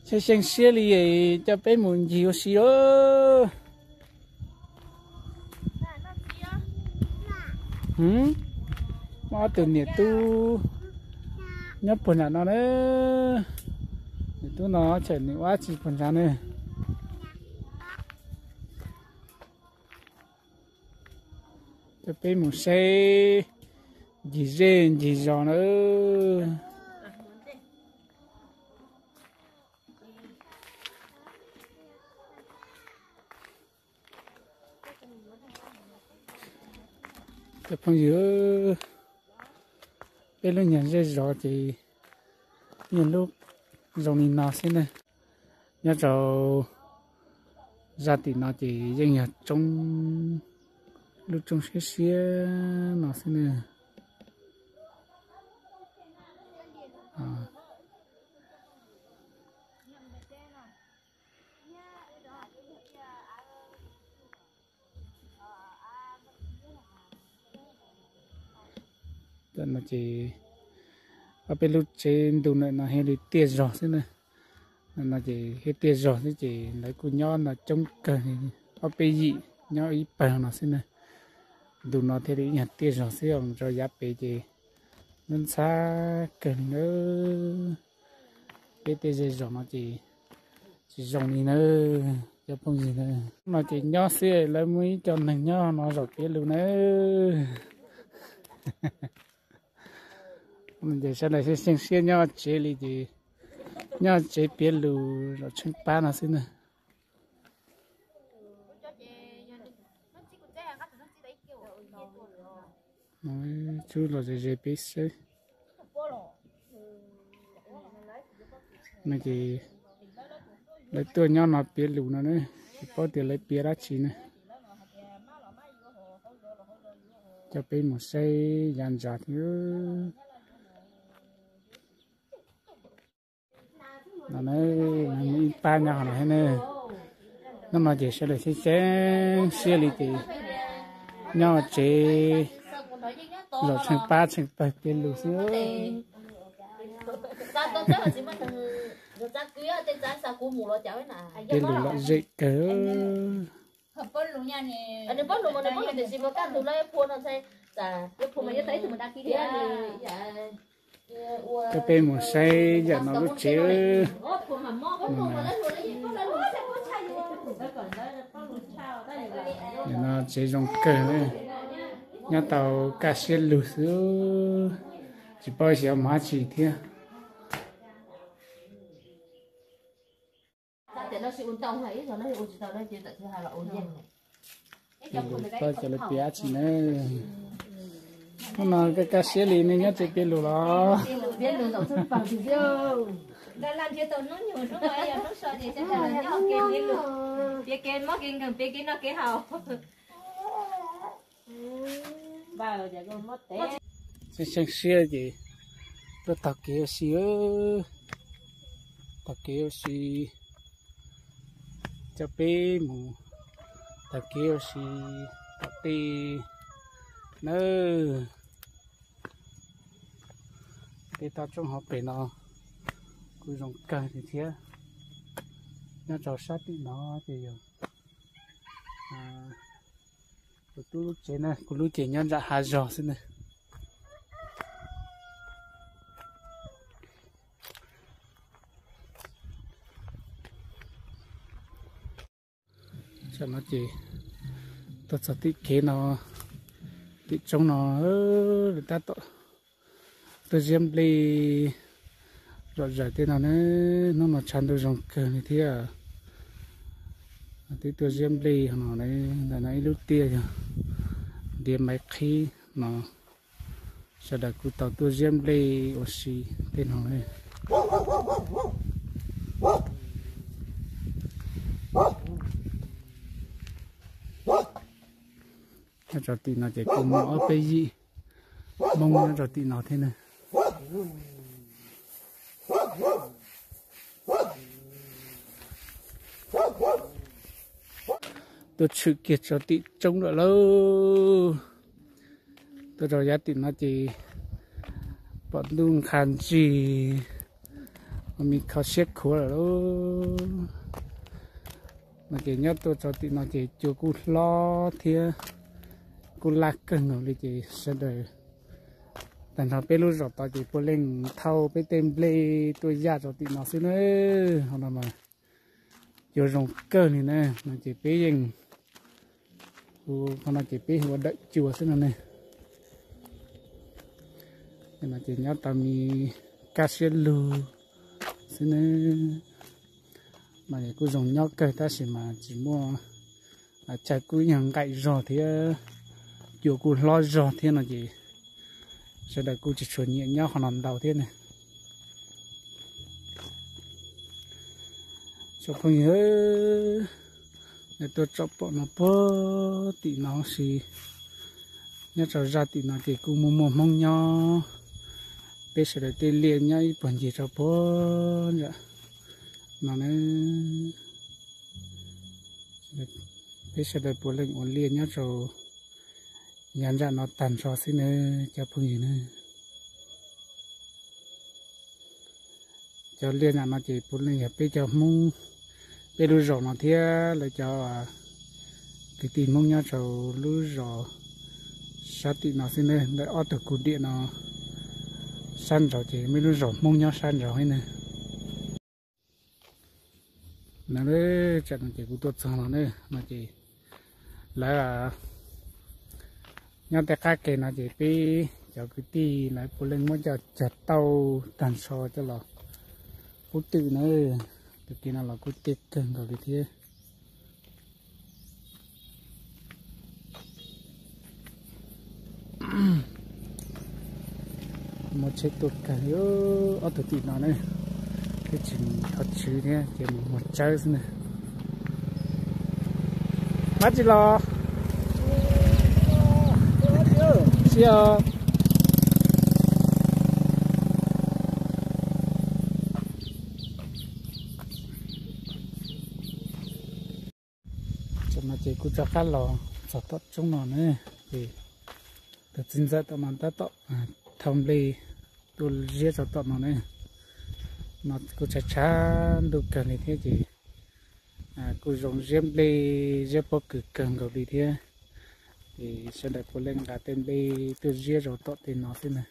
Xyeej xyeej siab li, coj peb mus ncig ua si os. Muaj ob tug niam tub nyob puag nram no na. Niam tub no tseem nws ua dab tsi puag nrad ne. Coj peb mus saib ncig zej ncig zos na. Cov phooj ywg, peb lub nyuag zej zos ces yeej lub zoo li no xwb ne. Nyob rau zaj tim no ces yeej yog roob, lub roob siab siab no xwb ne. Tam no ces ob peb lub tsev ntu ntawm no thiaj li tiaj zog xwb na. No ces thiaj tiaj zog xwb ces lawv kuj nyob no coob kawg, ob peb yim nyob ib pawg no xwb na. Ntu no thiaj li ib nyuag tiaj zog xwb, rau yav pem ces nyob ntxhab kawg li na. Peb tej zej zos no ces tsis zoo li na, cov phooj ywg na. No ces nyob xwb lawv muaj ib co neeg nyob no zaum piav lus na. Ces sawv daws xyeej siab nyob tsev li ces nyob tsev piav lus zaum tsheej pab no xwb na. Tsub los ze ze peb saib. No ces lawv tuaj nyob no piav lus no na, tsis paub tias lawv piav dab tsi na. Coj peb mus saib yav ntsa thiab. No na, ib pab nyob hauv no thiab ne. Hnub no ces sawv daws xyeej xyeej siab li ces nyob tsev zaum tsheej pab tsheej pawg piav lus xwb. Piav lus lom zem kawg. Coj peb mus saib yam no lub tsev. Yam no tsev zoo kawg, nyob tau kaj siab lug xwb, tsis paub xyov mus dab tsi thiab. Paub cov lawv piav dab tsi na. Hnub no kaj kaj siab li nej nyob tsev piav lus los. Xyeej xyeej siab ces tuaj taug kev ua si, taug kev ua si, coj peb mus taug kev ua si tom tej nawb. Tej toj roob hauv pes no kuj zoo kawg li thiab. Nyob rau sab tim no ces yog kuv tub lub tsev na, kuv lub ces nyob nram hav zog xwb na. Tam no ces tuaj txog tim kev no, tim roob no, tab tom tuaj ziab nplej zom zaws tej no ne. Hnub no tshav ntuj zoo kawg li thiab. Twb tuaj ziab nplej no, ntawm no ib lub tiaj yog ntiav maiv qhib no. Sawv daws kuj tau tuaj ziab nplej ua si tej no. Nyob rau tim no ces kuj muaj ob peb yim Hmoob nyob rau tim no thiab na. Tuaj tshwm kiag rau tim roob lawm lauj. Tuaj rau yav tim no ces pom ntuj nqha ntsig, Me kho siab khuav lawm lauj. No ces nyob tuaj txog tim no ces cua kuj hlob thiab kuj laj kawg nkaus li ces sawv daws tag nrho peb lub zos tod ces puav leej thauj peb tej nplej tuaj yaj rau tim no xwb na. Ho no mas cua zoo kawg li na, no ces peb yeej, qhov no ces peb ua dawm cua xwb no ne. No ces nyob tau me kaj siab lug xwb ne. No es kuj zoo nyob kawg tab sis mas tsis muaj, chaw kuj ib nyuag nqaim zog thiab cua kuj hlob zog thiab no ces sawv daws kuj tsis tshua nyiam nyob qhov no ntau thiab ne. Tsoom phooj ywg, nej tuaj tsom pom no puag tim no si, nyob rau zaj tim no ces kuj muaj muaj Hmoob nyob, peb sawv daws tej liaj nyob ib puag ncig rau puag nram no na. Peb sawv daws puav leej ua liaj nyob rau yav nram no tag nrho xwb na cov phooj ywg na. Cov liaj nram no ces puav leej yog peb cov Hmoob, peb lub zos no thiab lawv cov kwv tij Hmoob nyob rau lub zos sab tim no xwb na. Ntawm ob tug kuv diam no sab nraud ces muaj ib lub zos Hmoob nyob sab nraud thiab na. No, tsam no ces kuv tuaj txog no na, no ces lawv nyob tej qab ke no ces peb cov kwv tij lawv puav leej muab cov cag tauj tag nrho coj los pub twm na. Tus kev no los kuj tiaj kawg nkaus li thiab. Muaj tsheb tuaj kawg li, ob tug tim no ne, twb tsis thov tswv thiab ces mus muag tsawb xwb na. Dab tsi los? Siab os. Tam no ces kuv rov qab los txog tom roob no na, ces tus txiv ntxawm tom no tab tom thau nplej tuaj ziab rau tom no na. No kuj tshav tshav ntuj kawg li thiab ces kuj zoo ziab nplej ziab pob kws kawg nkaus li thiab. Ces sawv daws puav leej nqa tej nplej tuaj ziab rau tom tej no xwb na.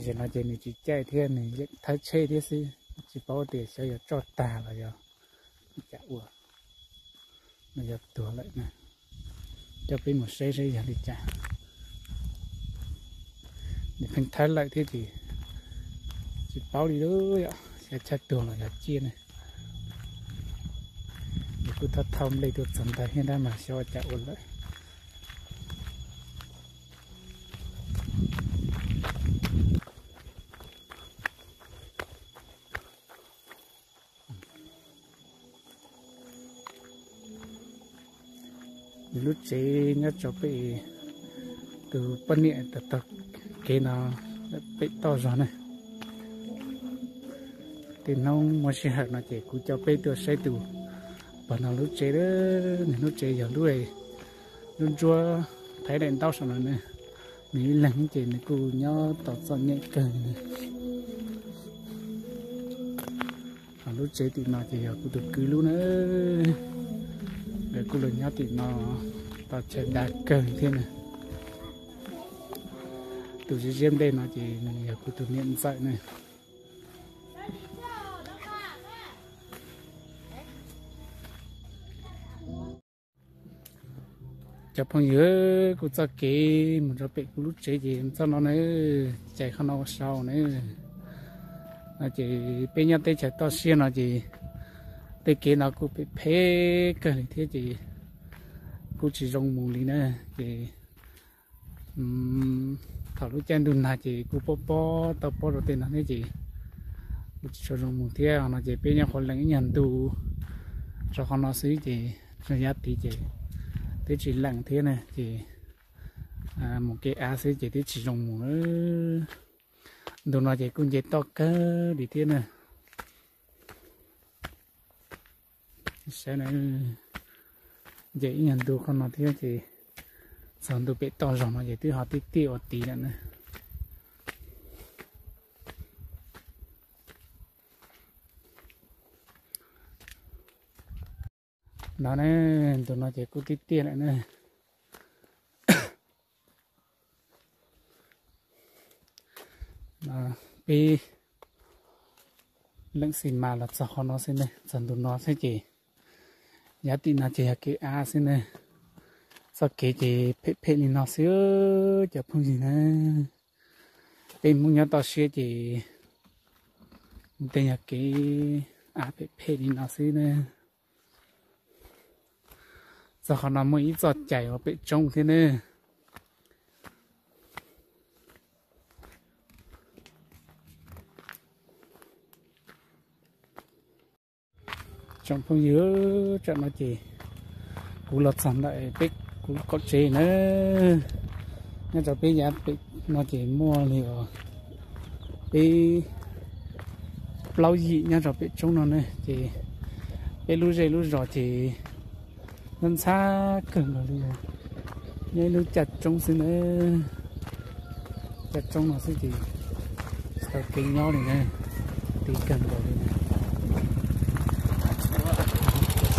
Zaum no ces nws tsis caij thiab nws yeej thawb tsheb thiab xwb, tsis paub tias xyov yog tsoj tag los yog cas ua, no yog tuag lawm na. Coj peb mus saib saib yog li cas. Nws pheej thawb lawm thiab ces tsis paub li lawm, xyov chaw tuag los yog ciaj ne. Nws kuj thawb thau nplej tuaj txog ntawd thiab tab mas xyov ua cas ua lawm. Lub tsev nyob rau pem, tus poj niam taug kev no pem toj zog ne. Tej hnub muaj sij hawm no ces kuv coj peb tuaj saib tus pog no lub tsev. Nws lub tsev yog lub, lub ntsuab thaiv daim ntaub saum no ne. Nws ib leeg ces nws kuj nyob tau txom nyem kawg. Lub tsev tim no ces yog kuv tus kwv lub na. Lawv kuj los nyob tim no tau chaw dav kawg thiab na. Tus ziab ziab nplej no ces nws yog kuv tus niam ntxawm na. Cov phooj ywg, kuv txoj kev mus rau pem kuv lub tsev ces txoj no na, cais qhov no ua sau na. No ces peb nyob teb chaws toj siab no ces tej kev no kuj phem phem kawg li thiab ces kuj tsis zoo mus li na. Ces thaum lub caij ntuj nag ces kuj pob pob tau pob rau tej no thiab ces kuj tsis tshua zoo mus thiab. No ces peb nyob qhuav lees ib nyuag ntu rau qhov no xwb ces txog yav tid ces twb tsis lees thiab na ces mus kev av xwb ces twb tsis zoo mus. Ntu no ces kuj nce toj kawg li thiab na. Saib na, nce ib nyuag ntu qhov no thiab ces txog ntu pem toj zog no ces twb ho tib tiaj ua tid lawm na. No ne, ntu no ces kuj tiaj tiaj lawm ne. Peb leej xi mas los txog qhov no xwb ne, txog ntu no xwb ces yav tim no ces yog kev av xwb ne. Txoj kev ces phem phem li no xwb cov phooj ywg na. Peb Hmoob nyob toj siab ces tej yog kev av phem phem li no xwb ne. Txog qhov no muaj ib txoj cai uas pem roob thiab ne. Tsoom phooj ywg, tsam no ces kuv los txog ntawm peb kuv qaum tsev na. Nyob rau peb yav pem no ces muaj li peb plaub yim nyob rau pem roob no ne, ces peb lub zej lub zos ces ntxhab ntxhab kawg nkaus li. Nyob ib lub caj roob xwb na, caj roob no xwb ces tsis tau kev nyob li na, ti kawg nkaus li na. Tab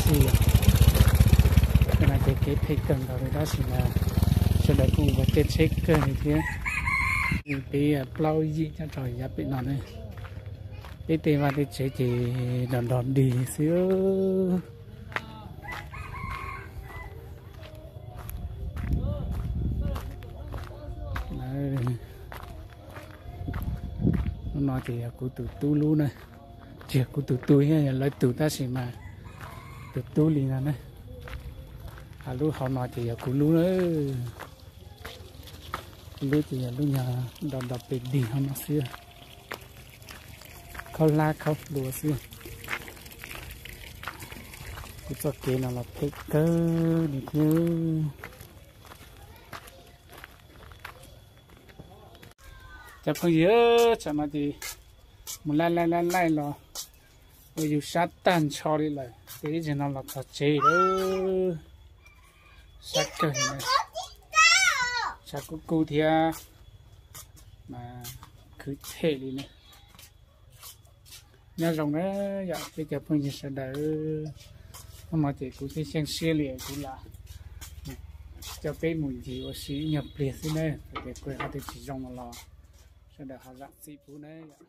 sis no ces kev phem kawg nkaus li tab sis mas sawv daws kuj nkaus tej tsheb kawg li thiab. Peb plaub yim nyob rau yav pem no ne, peb tej vaj tej tsev ces nrog nrog dig xwb. Lub no ces yog kuv tus tub lub na, tsis yog kuv tus tub, yog lawv tus tab sis mas tus tub li no na. Lub hauv no ces yog kuv lub na. Kuv lub ces yog lub nyuag nrog nrog pes dig hauv no xwb, khaub hlab khaub hlua xwb. Kuv txoj kev no los phem kawg li thiab. Cov phooj ywg, tsam no ces mus laij laij laij laij los ua yus sab tag nrho li lawm ces ib tsam no los txog tsev lawm. Sab kawg, sab kub kub thiab mas khwv them li na. Nyob zoo na yom peb cov phooj ywg sawv daws. Hnub no ces kuv thiaj xyeej siab li kuv lam coj peb mus ncig ua si ib nyuag pliag xwb na, txawm tias kuv ho twb tsis zoo los sawv daws ho zam txim pub na yom.